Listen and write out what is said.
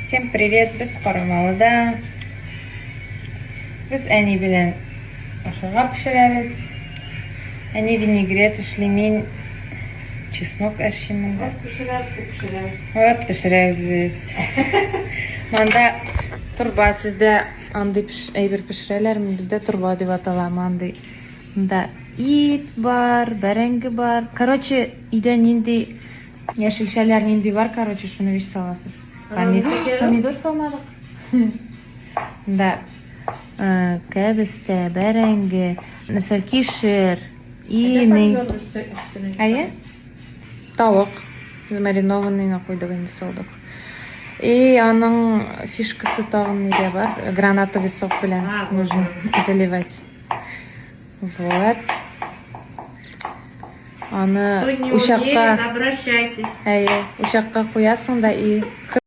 Всем привет, без Карамалыда. Без әни белән ашарга пешерәбез. Әни винегрет эшли, мин чеснок әрчим монда. Вот пешерәбез, пешерәбез. Вот пешерәбез без. Монда торба, сездә андый әйбер пешерәләрме? Бездә торба дип атала, мондый. Монда ит бар, бәрәңге бар. Короче, өйдә нинди яшелчәләр нинди бар, короче, шуны вич саласыз. Помидор, помидор салмадык. Монда э, кәбестә, бәрәңге, нәрсә, кишер, ини. Әйе? Тавык. Маринованныйны куйдык инде салдык. И аның фишкасы тагын нидә бар? Гранатовый сок белән нужно заливать. Вот. Аны Кто не учакка, умеет, обращайтесь. әйе, учакка куясың да и